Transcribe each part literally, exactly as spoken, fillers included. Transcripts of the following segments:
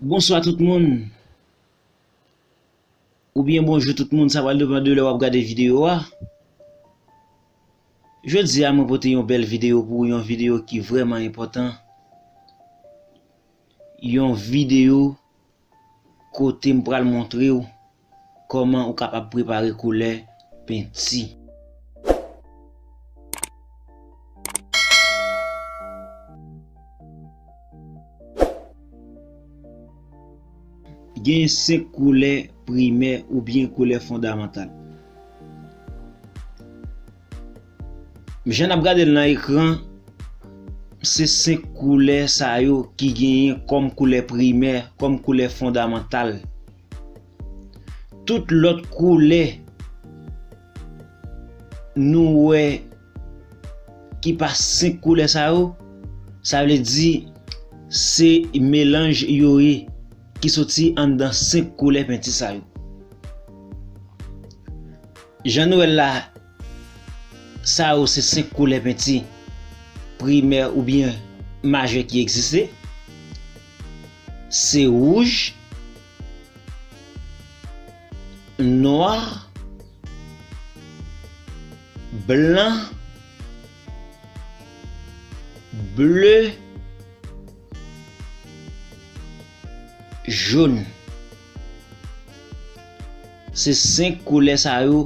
Bonswa tout moun. Oubyen bonjou tout moun, sa pral depann de lè w ap gade videyo a. Jodi a, mwen pote yon bèl videyo pou ou, yon videyo ki vrèman enpòtan. Yon videyo kote m pral montre w kòman ou kapab prepare koulè penti. Gen senk koulè primè oubyen koulè fondamantal. Jan n ap gade l nan ekran, se senk koulè sa yo ki genyen kòm koulè primè, kòm koulè fondamantal. Tout lòt koulè nou wè ki pa senk koulè sa yo, sa vle di se melanj yo ye ki soti anndan senk koulè penti sa yo. Jan nou wè l la, sa yo se senk koulè penti primè oubyen majè ki egziste. Se wouj, nwa, blan, ble, jòn. Se senk koulè sa yo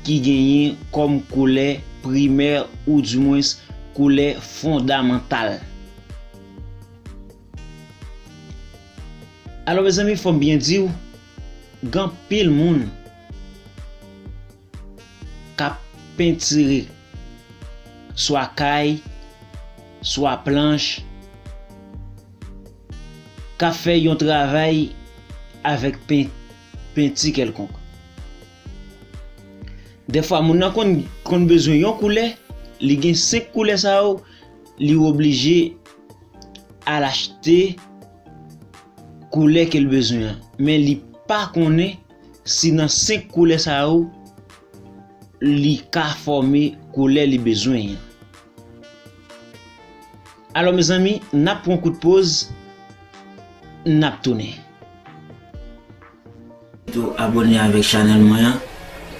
ki genyen kòm koulè primè oudimwens koulè fondamantal. Alò, mezanmi, fò m byen di w, gen anpil moun k ap pentire swa kay, swa planch, k ap fè yon travay avèk pen-, penti kèlkonk. Dèfwa, moun nan konn, konn bezwen yon koulè, li gen senk koulè sa yo, li oblije al achte koulè ke l bezwen an. Men li pa konnen si nan senk koulè sa yo, li ka fòme koulè li bezwen an. Alò, mezanmi, n ap pran kout poz, n ap tounen. Tou abòne avèk chanèl mwen an,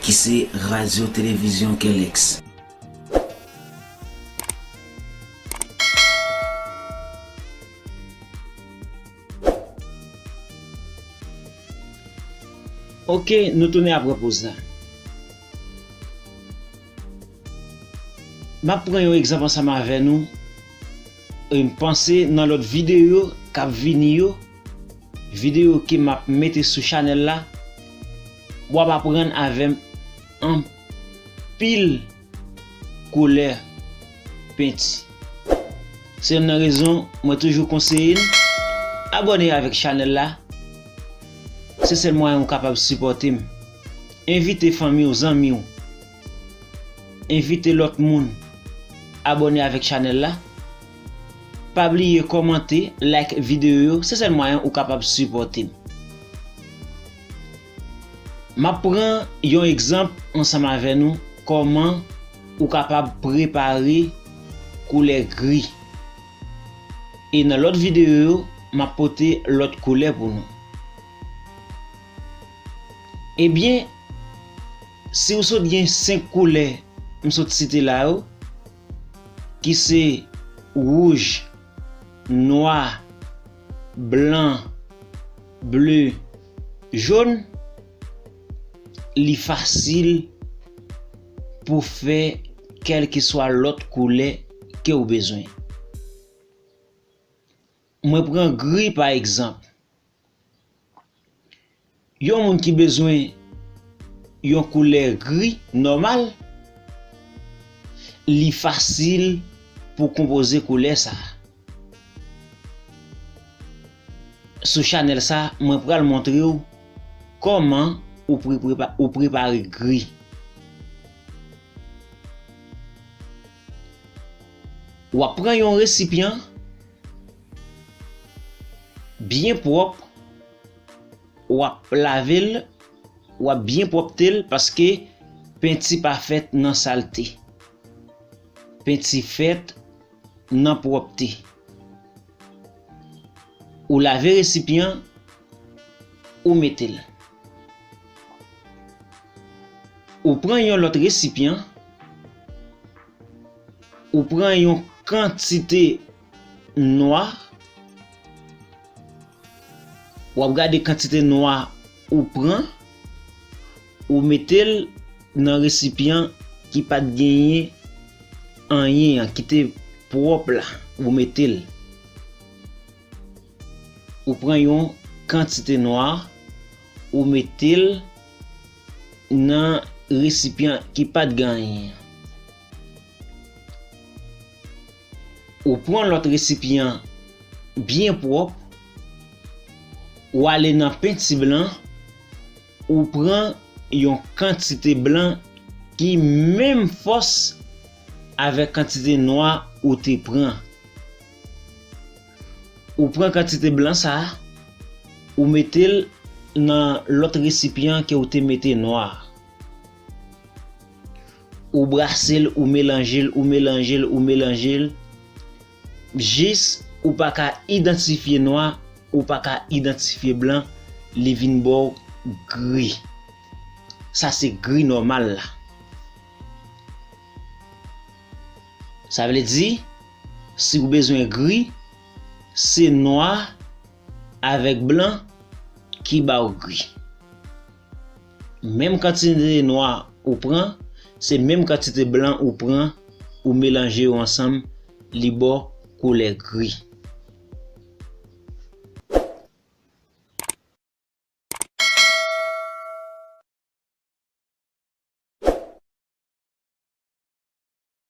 ki se Radyo Televizyon Kelex. Oke, nou tounen apre poz la. M ap pran yon egzanp ansanm avè nou. E m panse nan lòt videyo k ap vini yo, videyo ke m ap mete sou chanèl la, w ap aprann avè m anpil koulè penti. Se youn nan rezon mwen toujou konseye n abòne avèk chanèl la. Se sèl mwayen ou kapab sipòte m. Envite fanmi w, zanmi w. Envite lòt moun abòne avèk chanèl la. Pa bliye kòmante, like videyo yo, se sèl mwayen ou kapab sipòte m. M ap pran yon egzanp ansanm avè nou, kòman ou kapab prepare koulè gri. E nan lòt videyo yo, m ap pote lòt koulè pou nou. Ebyen, si w sot gen senk koulè m sot site la yo, ki se wouj, nwa, blan, ble, jòn, li fasil pou fè kèlkeswa lòt koulè ke w bezwen. Mwen pran gri pa egzanp. Yon moun ki bezwen yon koulè gri nòmal, li fasil pou konpoze koulè sa a. Sou chanèl sa, mwen pral montre w kòman ou pre-, prepa-, ou prepare gri. W ap pran yon resipyan byen pwòp, w ap lave l, w ap byen pwòpte l paske penti pa fèt nan salte. Penti fèt nan pwòpte. Ou lave resipyan, ou mete l. Ou pran yon lòt resipyan, ou pran yon kantite nwa, w ap gade kantite nwa ou pran, ou mete l nan resipyan ki pa t genyen anyen an, ki te pwòp la, ou mete l. Ou pran yon kantite nwa, ou mete l nan resipyan ki pa t gen anyen an. Ou pran lòt resipyan byen pwòp, ou ale nan penti blan, ou pran yon kantite blan ki menm fòs avèk kantite nwa ou te pran. Ou pran kantite blan sa a, ou mete l nan lòt resipyan ke ou te mete nwa a. Ou brase l, ou melanje l, ou melanje l, ou melanje l, jis ou pa ka idantifye nwa, ou pa ka idantifye blan, li vin ba w gri. Sa se gri nòmal la. Sa vle di, si w bezwen gri, se nwa avèk blan ki ba w gri. Menm kantite nwa ou pran, se menm kantite blan ou pran, ou melanje yo ansanm, li ba w koulè gri.